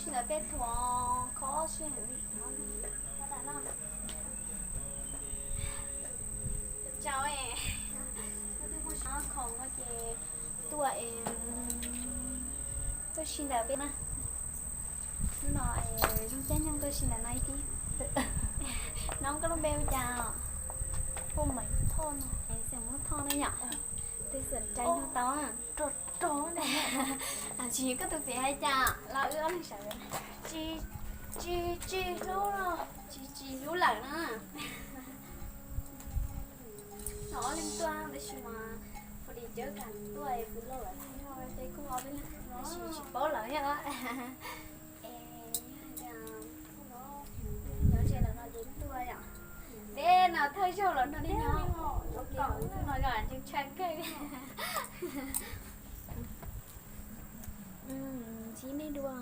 Ntawd peb thuam kho sij hawm li no. Tsau, koj twb muaj sij hawm khoom no ces tuaj es tuaj si ntawm peb na. Hnub no zoo caij nyoog tuaj si ntawm no ib tib. Hnub koj lub npe hu cas? Hu Maiv Thoj no. Xeem Hmoob Thoj na yom? Twb xeem rais nug tau. Rog rog. Tsis, koj tus fev hais cas los wb ob leeg sawv. Tsis, tsis, tsis hlub los tsis, tsis hlub lawm na. Ob leeg tuaj tab sis mas pus dis cawb kas tuaj es pus lauj lawm, peb kuj ob peb leeg tab sis tsis paub lawm thiab. Es yog hais tias nyob ze lawm no ces tuaj yom. Peb no thawj zaug los nrog nej nyob, ua kom no yom, ntshaw kawg. Ntsib nej dua.